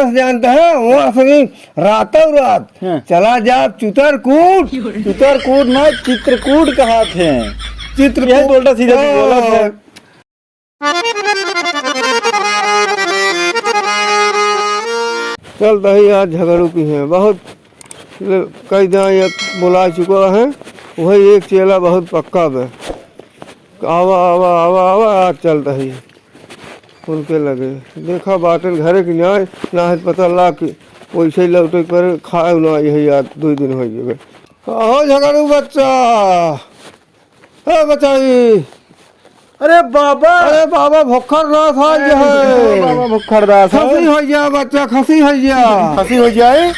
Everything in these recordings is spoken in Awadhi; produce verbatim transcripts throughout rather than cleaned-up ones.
जानता है, वहाँ से भी रातों रात हाँ। चला जा चुतरकूट। चुतरकूट ना, चित्रकूट कहा थे। चित्रकूट। यही बोलता सीधा तू बोला हाँ। था। चल दही आज झगड़ू की है, बहुत कई दिना ये बोला चुका है, वही एक चेला बहुत पक्का बे। आवा, आवा, आवा, आवा, आज चल दही उनके लगे। देखा बाटन घरे की न्याय, ना है पता ला कि वैसे ही लौटे पर खाए ना यही याद दो दिन हो गए। कहो झगड़ू बच्चा, ए बचाई। अरे बाबा। अरे बाबा, भुक्खड़ दास आज अरे है। बाबा, भुक्खड़ दास है। खसी हो गया बच्चा, खसी हो गया। खसी हो जाए?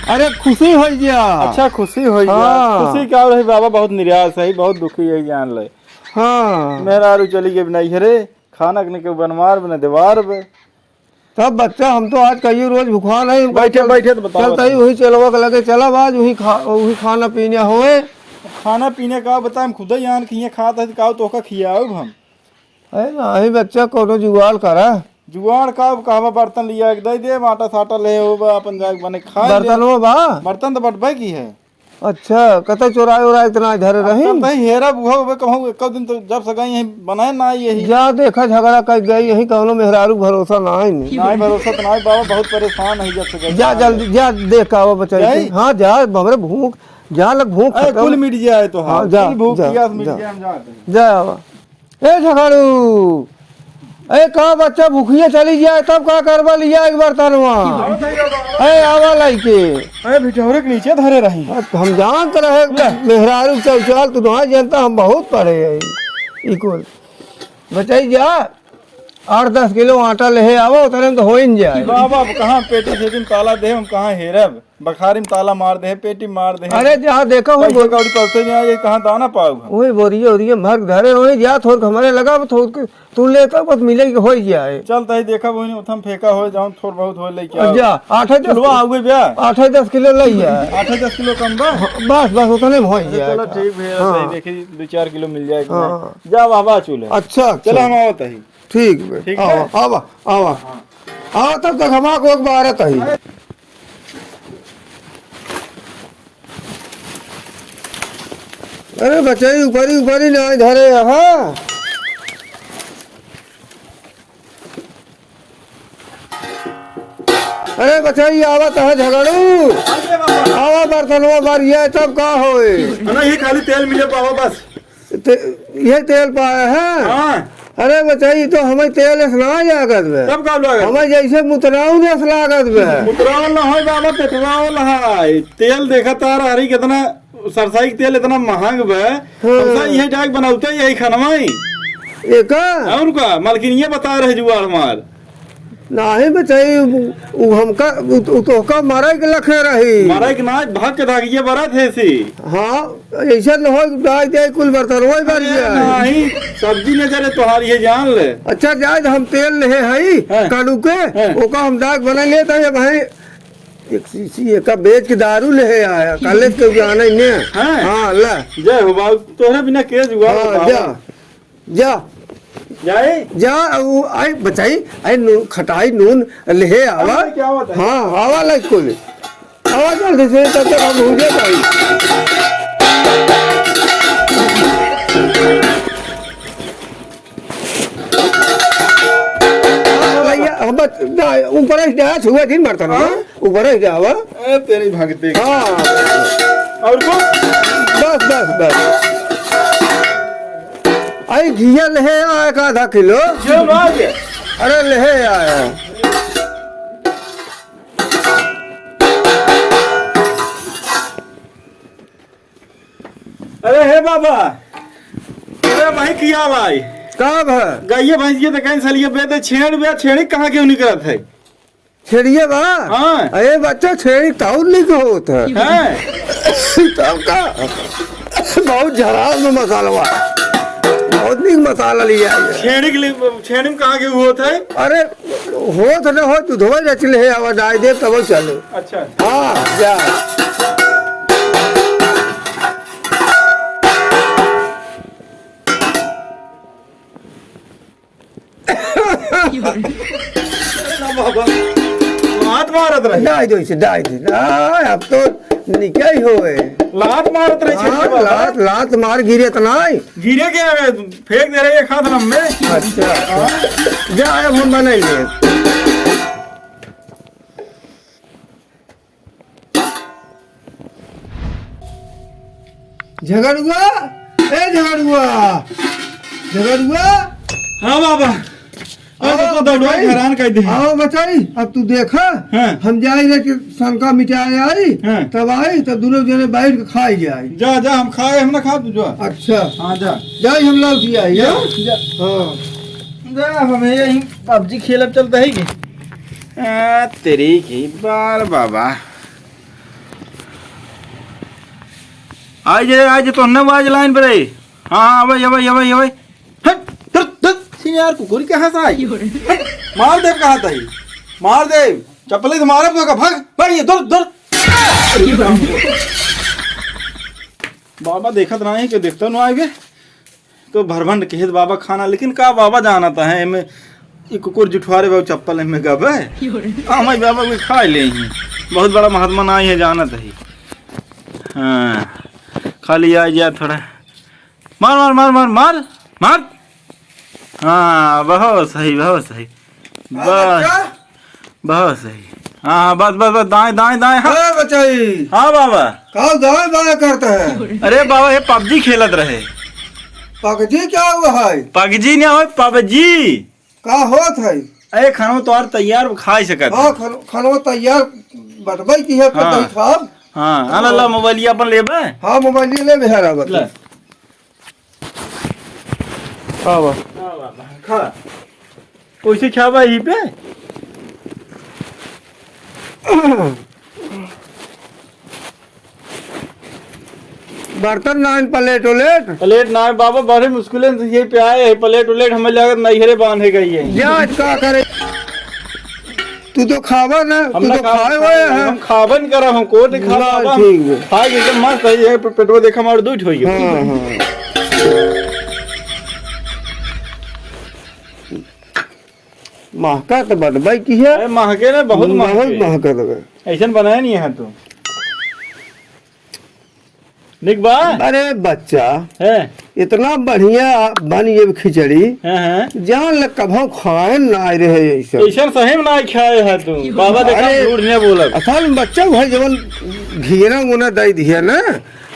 अरे खुशी हो गया। अच्छा, खुशी हो गया। हाँ। खुशी का रही बाबा, बहुत निराश है, बहुत दुखी है, जान ले। हाँ। मेहरारू चली गई नैहरे, खाना के बनवार बने देवार बे। तब बच्चा, हम तो आज कई रोज भुखान है, हम बैठे, कहते बैठे तो बताओ, चलता ही बताओ। वही चेलवा के लगे चलब आज, वही खा-, वही खाना पीना होए। खाना पीना का बताए, हम खुद ही आन खिए खात है, तो का तोहका खियाउब हम? अरे नाही बच्चा, कोनो जुगाड़ करा। जुगाड़ का, अब कहवा बर्तन लिया के दे दे, आटा साटा ले हो बा, अपन जाके बने खा ले। बर्तन वो बा? बर्तन तो बटबे की है। अच्छा, कतई चोराए ओराए त नाहीं धरे अब रही? चलते ही हेरा बुआ हुए कहूँ, एक दिन तो जब से गई यहीं बनाए ना यही। जा देखा, झगड़ा कर गई यहीं, कौनो मेहरारू भरोसा ना है नहीं। नाहीं भरोसा तो नाहीं बाबा, बहुत परेशान है जब से गई जा ना जल्दी, यही। जा देख आवा बचाई के। जाई? हाँ जा, हमरे भूख, जा लग भूख अरे, खत्म। कुल मिट जाए तो हाँ, हाँ, जा, कुल भूख जा, प्यास मिट जा। जाए, हम जाते हैं। जा आवा। ए झगड़ू, ए का बच्चा भूखिए चली जाए तब का करबा लिया एक बर्तनवा। ए आवा लइके। अरे भिठौरे के नीचे धरे रही। अब हम जानत रहे ले। मेहरारू चौचाल तू ना जानता, हम बहुत पढ़े है। ई कुल बचाई जा, आठ दस किलो आटा लेहे आवा, उतने में तो हो ही न जाए। बाबा, अब कहाँ पेटी सेटी में ताला दे, हम कहाँ हेरब? बखारी में ताला मार दे, पेटी में मार दे। अरे, जहाँ देखा हुई पैसे बोल- कौड़ी पलते नहीं आए, कहाँ दाना पाऊ हम? वही बोरिये ओरिये में भर के धरे, वही जा, थोड़ हमरे लगा, थोड़ के तू लेता, बस मिले के हो ही जाए। चल, तही देखा, वही उथम फेंका हो, जाऊँ, थोड़ बहुत हो, लेके अब आओ। जा, आठ है दस चुलवा किलो, आ गई बे। आठ है दस किलो ले जा। आठ है दस किलो कम बा? हाँ, बस, बस, उतने में हो ही अच्छा, जाए। चलो, ठीक भैया, हाँ। सही देखी, दो चार किलो मिल जाए कि हाँ। नहीं। जा, बाबा, चूल्हे। अच्छा, चलो, अच्छा। हम आवत ही। ठीक बे, ठीक आवा, है? आवा, आवा। हाँ। आवा तब तक हमार को एक बार तही। अरे बचाई, ऊपरी, ऊपरी ना धरे यहाँ। अरे बचाई, आवा तह झगड़ू। आवा बर्तनवा बारिया, तब का होए? ना, ये खाली तेल मिले पावा बस। ते-, ये तेल पाया है? हाँ। अरे बचाई, तो हमें तेल ऐसा ना लागत बे। तब का लागत? हमें जैसे मुतराउन ऐसा लागत बे। मुतराउन ना होय बाबा, पेट्रोल है। तेल देखा तार हरी कितना सरसाई के तेल इतना महंग बे। हाँ। हमसा इहे डाक बनावते यही खनवाई। एका? और का? मालकिनिया बता रहे जुआड़ मार। नाहीं बचाई, उ, उ हमका, उ, उ तोहका मारे के लखे रही। मारे के ना, भाग के धागिया बरत है सी। हाँ, ऐसे न हो, डाल दे कुल बर्तन, वही बार अरे ये। नाहीं, सब्जी न जरे तोहार, ये जान ले। अच्छा, जाए तो हम तेल लेहे हई, हाँ। कड़ू के, हाँ। ओका हम डाक बना लेते हैं भाई। एक शीशी एका बेच के दारू लेहे आया, कॉलेज के जाने ने। हाँ। हाँ, ला। जय हो बाबू, तोहरे बिना के जुआ हाँ, बताओ? जा। जा। जाए? जा, उ, आई बचाई, आई नू-, खटाई नून लेहे आवा। अरे, क्या बात है? हाँ, आवा लाइक को ले। आवा जल्दी से, तब तक हम भूजे भाई। भैया, हम बस, ना, ऊपर ही जा, छुए दिन मरता ना। हाँ? ऊपर ही जावा। ए, तेरी भगती। हाँ। और को? बस, बस, बस। आई घिया लेहे आया का आधा किलो। जो बात है। अरे, लेहे आया। अरे हे बाबा, अरे भाई, क्या लाई? का भा? गइये भैंसिये तो कहीं सलिए बेदे, छेड़ बे, छेड़ी कहाँ के निकलत है? छेड़िए बा? हाँ। अरे बच्चा, छेड़ी ताऊ नहीं के होत है। हैं? तब का? बहुत झराव में मसाला बा। बहुत नीक मसाला लिया है। छेड़ी के लिए, छेड़ी में कहाँ के होत है? अरे, होत न हो, दूधवा रच ले, आवाज आए दे, तब चले। अच्छा। हाँ, जा। बाबा, वहाँ मारत रही। डाइ दो इसे, डाइ दे। आ, अब तो निकल ही होए। लात मारत रही हाँ, छेद बाबा। लात, लात मार गिरे त नाई। गिरे के हमें फेंक दे रहे एक हाथ नम में। अच्छा। जा, अब हम बनाएंगे। झगड़ुआ, ए झगड़ुआ, झगड़ुआ। हाँ बाबा। अरे आओ तो दौड़वा बचाई, हैरान कर दे। आओ बचाई, अब तू देखा, हाँ। हम जाई रे कि शंका मिटाए आई, हाँ। तब आई, तब दोनों जने बैठ के खाई जाई। जा, जा, हम खाए, हम ना खा, तू जा। अच्छा। हाँ, जा। जाई, हम लौट आई, जा, जा? जा। हाँ। जा, हम यही पबजी खेलब चलता है कि? आ, तेरी की बार बाबा। आई जे, आई जे, तो न आज लाइन पर आई। हाँ, हाँ, अबे, अबे, अबे, अबे। हट, धर, धर, छिन यार, कुकुर कहाँ से आई? हट, मार देब कहा तही, मार देब, चप्पले से मारब तो का, भाग, भाग, ये, धर, धर। बाबा देखत ना है कि देखता ना आवे, तो भरभंड कहे बाबा खाना, लेकिन का बाबा जानत है, एमे ई कुकुर जुठवारे बा चप्पल एमे गबे, हमारे बाबा के खा ले ही, बहुत बड़ा महात्मा ना है जानत है। हाँ, खाली आ जा थोड़ा। मार, मार, मार, मार, मार, मार। हाँ, बहुत सही, बहुत सही। बस, अच्छा? बहुत सही। हाँ, हाँ, बस, बस, बस, दाएं, दाएं, दाएं, हाँ। ए बचाई। हाँ, बाबा। का दाएं, बाएं करता है? अरे बाबा, ये पबजी खेलत रहे। पगजी क्या हुआ है? पगजी नहीं हो, पबजी। का होत है? अरे, खानो तो यार तैयार खा ही सकत हाँ, है। खानो, खानो तैयार बटबै की है, पर हाँ। नहीं खाब। हाँ, हाँ, ला, ला, मोबाइलिया अपन लेबे? हाँ, मोबाइलिया लेबे, हाँ, रावत। ले। आवा। आवा, खा। ओइसे खावा यहीं पे? बर्तन नाइन, प्लेट उलेट? प्लेट नाइन बाबा, बड़े मुश्किल से ये पे आए हैं, प्लेट उलेट हमें लागत नैहरे बांधे गई है। जा, का करे? तू तो खावा ना, हम तू ना तो खावा, खाए हुए खावा, है। हम खावन करा, हम कोट नहीं खा ना, बाबा। ठीक है। खाए के एकदम मस्त है, ये पे-, पेटवा देखा हमारे दूध हो गया। हाँ, हाँ। महका तो बदबई की है। अरे महके ना, बहुत बहुत महके। महकत बा। ऐसन बनाए नहीं है तू। निक बा? अरे बच्चा, हैं? इतना बढ़िया बन ये खिचड़ी, हैं, हैं? जान ले कभो खाए ना आए रहे ऐसा। ऐसा सही में ना खाए है तू। बाबा देखा अरे, झूठ नहीं बोलत। असल में बच्चा भाई जवन घियना उना दे दिया ना,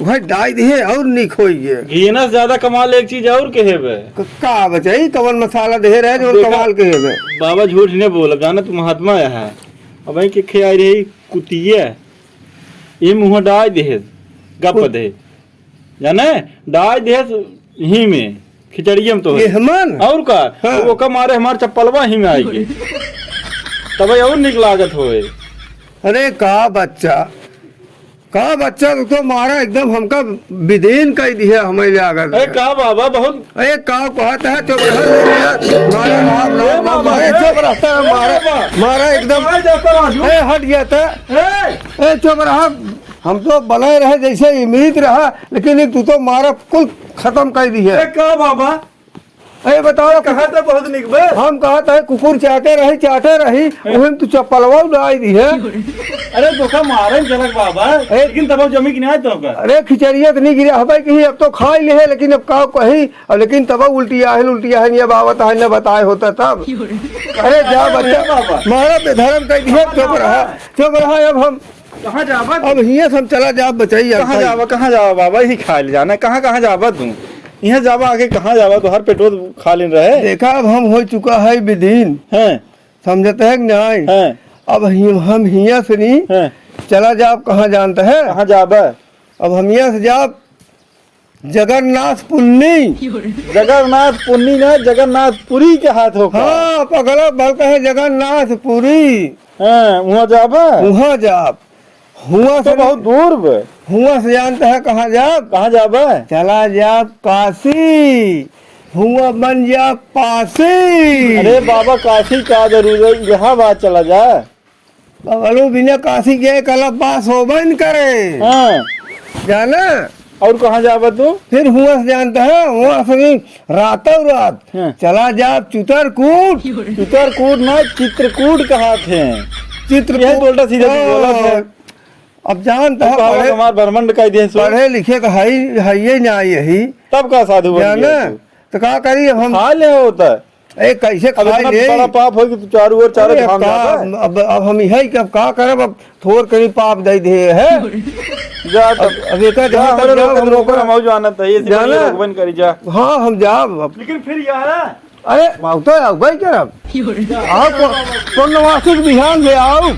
भाई डाल दिए और निक होई गए। घियना से ज्यादा कमाल एक चीज और कहे बे। क-, का बचाई, कवन मसाला दे रहे जो देखा, कमाल कहे बे। बाबा झूठ नहीं बोलत, जाना तू महात्मा है। अब वहीं के खे आई रही कुतिया, ये मुँह डाल दे, गप कुत- दे। जाने, डाल देस ही में, खिचड़िया में तो है। ये हमान? और का? हाँ। तो ओका मारे हमार चप्पलवा ही में आई गई। तब और निक लागत होए। अरे का बच्चा, का बच्चा, तू तो मारा एकदम हमका विदीन कह दिया हमें लागत अरे है। का बाबा, बहुत अरे का कहत है, चुप रह, मारा, मारा, ए मारा, बाबा, ए ए, चुप रहता है, ए मारा, बाबा। मारा एकदम। कहाँ जाता राजू? ए हट गया था। ए! ए चुप रहा। हम तो बने रहे जैसे इमीत रहा, लेकिन एक तू तो मारा कुल खत्म कर दी है। ए, का बाबा? अरे बताओ, कहा तो बहुत निक बे। हम कहा था कुकुर चाटे रही, चाटे रही, हैं? उहे में तू चप्पलवा उड़ाई दी है। अरे धोखा मारे चलक बाबा, ए? लेकिन तब जमी कि नहीं तो का? अरे खिचड़िया तो नहीं गिरा हबे कि अब तो खा ही ले है, लेकिन अब का कही, अब लेकिन तब उल्टी आहे, उल्टी आहे, नहीं अब आवत आहे, न बताए होता तब। अरे जा अरे बच्चा, बाबा। मारा बेधर्म कर दिया, चुप रहा, चुप रहा, अब हम कहाँ जाबा तू? अब हियाँ से हम चला जाब बचाई, अब कहाँ भाई। जाबा, कहाँ जाबा बाबा? यही खा ले जाना। कहाँ, कहाँ जाबा तू? यहाँ जाबा आके कहाँ जाबा? तो हर पेटो खा लेन रहे। देखा, अब हम हो चुका है विदीन। हैं। समझते हैं कि नहीं? हैं। अब हि-, हम हियाँ से नहीं हैं। चला जाब, कहाँ जानते हैं? कहाँ जाबा? अब हम यहाँ से जाब जगन्नाथ पुन्नी। जगन्नाथ पुन्नी ना, जगन्नाथपुरी के हाथ हो का? हाँ, पगला भल कहे जगन्नाथपुरी। हाँ, वहाँ जाबा? वहाँ जाब। हुआ तो से बहुत दूर बे। हुआ से जानता है कहाँ जाब? कहाँ जाबा? चला जाब काशी। हुआ बन जाब पासी। अरे बाबा, काशी का जरूरत है? इलाहाबाद चला जा। बगलू बिना काशी के कला पास होबे न करे। हाँ। जाना? और कहाँ जाबा तू? फिर हुआ से जानता है, हुआ से भी रातों रात हाँ। चला जा चित्रकूट। चित्रकूट ना, चित्रकूट कहा थे। चित्रकूट। यही तो उल्टा सीधा चीज बोला हाँ। था। अब जानत है, अब कहा पढ़े, हमार ब्रह्मांड का ही देश हो। पढ़े लिखे का है ही, है ही ना यही। तब का साधु बन जाना? गया तू? तो का करी अब हम? खा ले होता है। ए, कैसे अब खाई इतना ले? बड़ा पाप हो कि तू चारों ओर चारों अरे, अब धाम का, जाता है। अब, अब हम यही कि अब का करब, अब थोर करी पाप दे दे है। जा तब। अब, अब एकर जा, जहाँ तक हमरे जाओ, लोग हम रोको, ओकर हम आऊ जानत है, ये जाना? रोकबन करी, जा। हाँ, हम जाब अब। लेकिन फिर यह है। अरे, अब तो आऊ, भाई करब। आऊ, पू-, पूर्णमासी के बिहान से आऊ।